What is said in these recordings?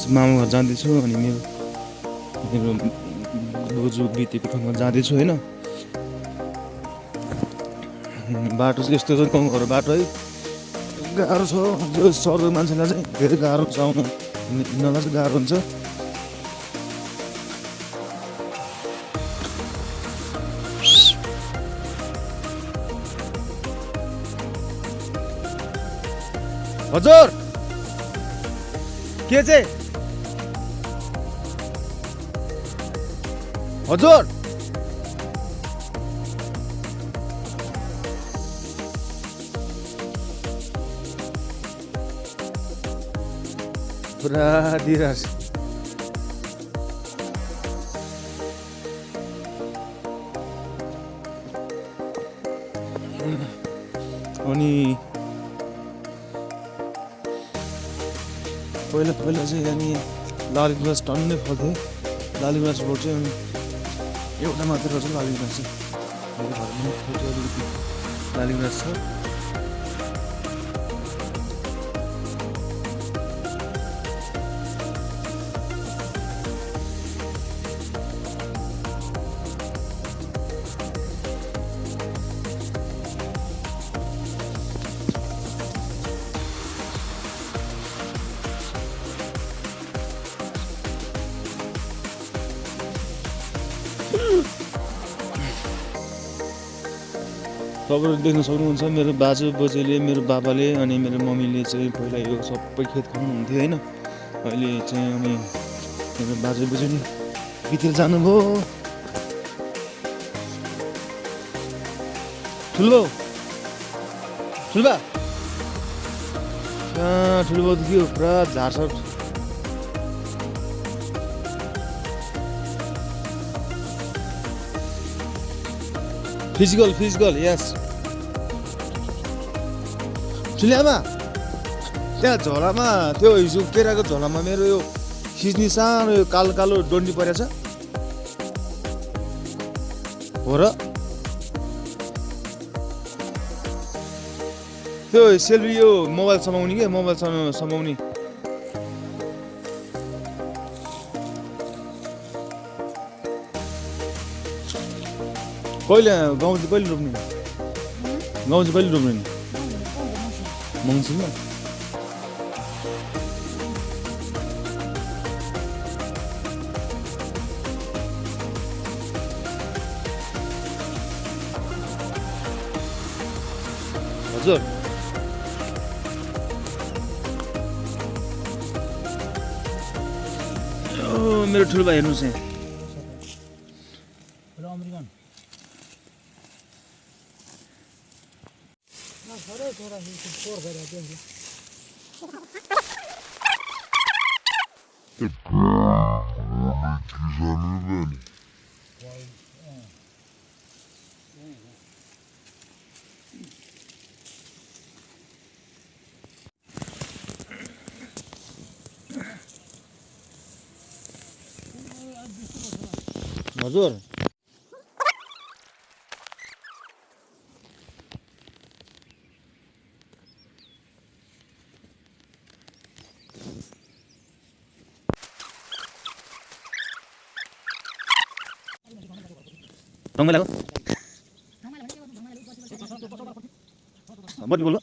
मामा घर जाँदैछु अनि मेरो बोजू बितेको ठाउँमा जाँदैछु होइन। बाटो चाहिँ यस्तो छ गाउँघर बाटो है, गाह्रो छ। यो सहरको मान्छेलाई चाहिँ धेरै गाह्रो छ, आउन हिँड्नलाई चाहिँ गाह्रो हुन्छ। हजुर के चाहिँ हजुर पुरा दिइरहेछ। अनि पहिला चाहिँ अनि लाली गुराँस टन्नै फल्थ्यो। लाली गुराँस रोड चाहिँ अनि एउटा मात्रै रहेछ लाली गुराँस चाहिँ। मेरो घरमा अलिकति लाली गुराँस छ। तपाईँहरू देख्न सक्नुहुन्छ मेरो बाजे बोजूले, मेरो बाबाले अनि मेरो मम्मीले चाहिँ पहिला यो सबै खेत खन्नुहुन्थ्यो होइन। अहिले चाहिँ अनि मेरो बाजे बोजू नि बितेर जानुभयो। ठुलो ठुलबा कहाँ ठुलो थियो, पुरा झार्छ। फिजिकल यस। ठुलिआमा त्यहाँ झोलामा त्यो हिजो केराको झोलामा मेरो यो खिच्ने सानो यो कालो कालो डन्डी परेछ हो र। त्यो सेल्फी यो मोबाइल समाउने के, मोबाइल समाउने। कहिले गाउँ चाहिँ कहिले रोप्ने? गाउँ चाहिँ कहिले रोप्ने? मङ्सिरमा। हजुर मेरो ठुलो भाइ हेर्नुहोस् यहाँ। हजुर ढङ्ग लाग्यो बोल्नु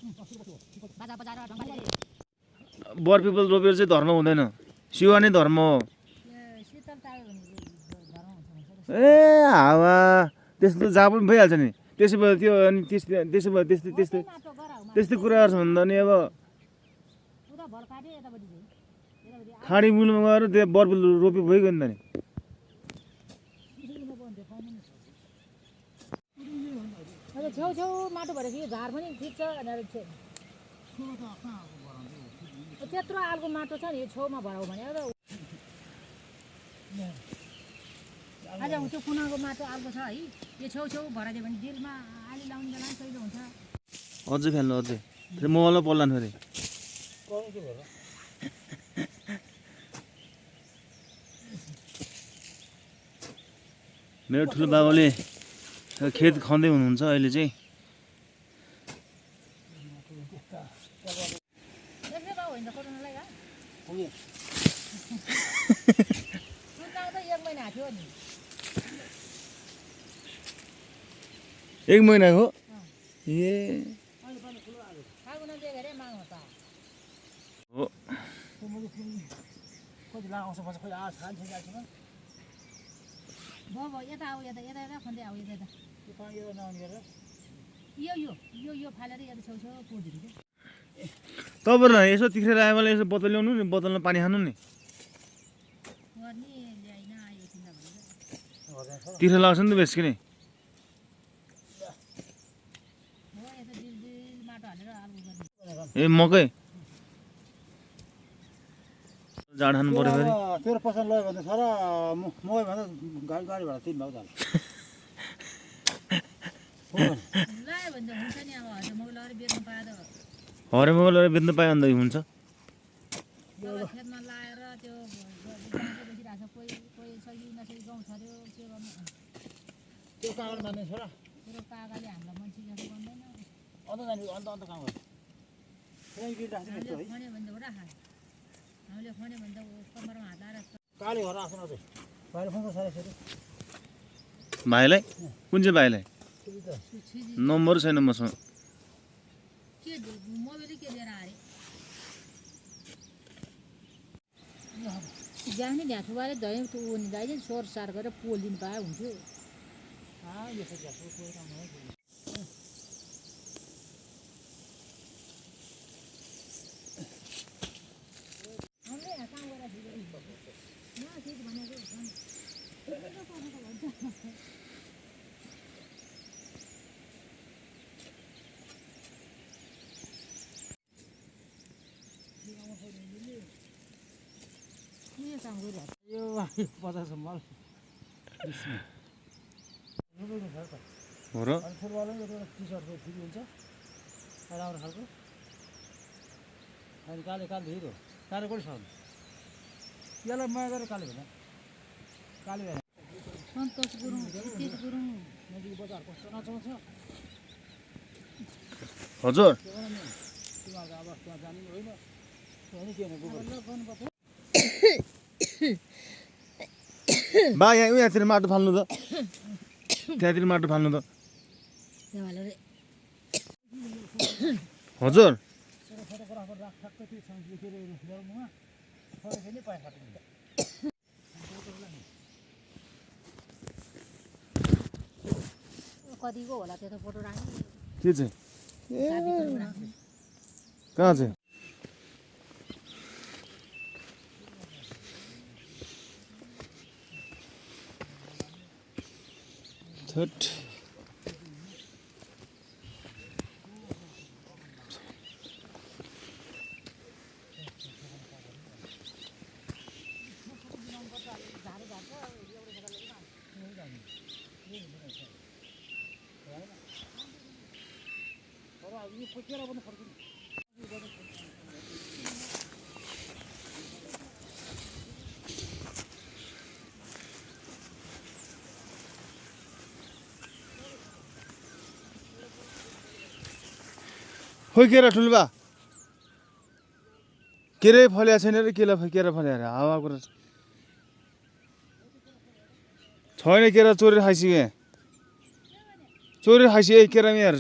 बर पिपल रोपेर चाहिँ धर्म हुँदैन, शिवा नै धर्म हो। ए हावा त्यस्तो जहाँ पनि भइहाल्छ नि। त्यसो भए त्यो अनि त्यसो भए त्यस्तै कुराहरू छ भन्दा नि अब खाडी मुलमा गएर त्यो बरपिपल रोपे भइगयो नि त नि। छेउ माटो भएर कि झार पनि खिच्छ भनेर त्यत्रो आलको माटो छ नि, यो छेउमा भराउ भने आज त्यो कुनाको माटो आलको छ है, यो छेउ भराइदियो भने डिलमा आली लाउनु बेला सजिलो हुन्छ। अझै फ्याल्नु अझै फेरि मोबाइलमा पल्लानु फेरि। मेरो ठुलो बाबाले खेत खन्दै हुनुहुन्छ अहिले चाहिँ। नि 1 महिनाको ए फागुन देखेर माग त हो कति लाग आउँछ पछि खोइ आज खान्छ जान्छ भो यता आऊ यता खन्दै आऊ यता त्यो पानी यो नआउने गरेर यो फालेर यता छेउछेउ पोदिनु के तपाईहरु यसो तिखेर आए मलाई यसो बोतल ल्याउनु नि बोतलमा पानी खानु नि गर्ने ल्याइन एकछिन भनेर तिखेर लाग्छ नि त बेस किने हो यता दिल माटो हालेर आलु गर्ने ए मकै जाड खानु पर्यो फेरि तेरो पसल लयो भने सारा मकै भन्दा गाडी भाडा 3 भाग जान्छ लायो भने त हुन्छ नि अब हजुर मकै लगेर बेच्नु पाए त हरे मकै लगेर बेच्नु पाए अन्त हुन्छ खेतमा लाएर त्यो बसिरहेको छ कोही सही नसही गाउँ छर्यो के गर्नु त्यो कागज मान्ने छोरा मेरो काकाले हामीलाई मान्छे जस्तो गर्दैन अन्त जाने अन्त काम गर्छ त्यही बिल राख्छ हामीले खन्यो भने त हो र खायो हामीले खन्यो भने त कमरमा हात लाएर काले घर आफ्नो चाहिँ भाइले फोन गर्छ सारे भाइलाई कुन चाहिँ भाइलाई सुछि नम्बर छैन मसँग के मोबाइल के लिएर आए जाने ढ्याथुवाले दही उनी दाइ चाहिँ सोर सार गरेर पोलिदिनु पाए हुन्थ्यो यो चाहिँ ग्यासको कोही काम हो हामीले यहाँ काम गरेर काम गरिरहेको यो 50 मल हो र अनि फुटबल एउटा टी-सर्टको फ्री हुन्छ राम्रो खालको अनि काले हिरो काले कोही छ यसलाई माया गरेर काले भएन काले भएन सन्तोष गुरुङ सिद्धित गुरुङ नजिक बजार कस्तो नचाउँछ हजुर तिमीहरूको अब त्यहाँ जाने होइन होइन के होइन गुगल गर्नुपर्छ बा यहाँ उयातिर माटो फाल्नु त त्यहाँतिर माटो फाल्नु त हजुर फोटोग्राफर राख ठ्याक्कै त्यो साइन्स लेखेर ल्याउनुमा फोटो फेरि पाइ फाट्नु कतिको होला त्यो त फोटो राख्नु के चाहिँ कहाँ चाहिँ थट यो फुकेर पनि फर्किनु खोइ केरा ठुल्बा केरै फल्या छैन र केला केरा फल्या हावा कुरा छैन केरा चोरेर खाइसके चोरेर खाइसके केरा यहाँ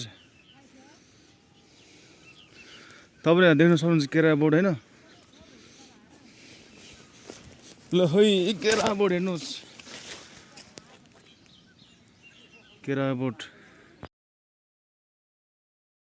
तपाईँले देख्न सक्नुहुन्छ केरा बोर्ड होइन ल खोइ केरा बोर्ड हेर्नुहोस् केरा बोर्ड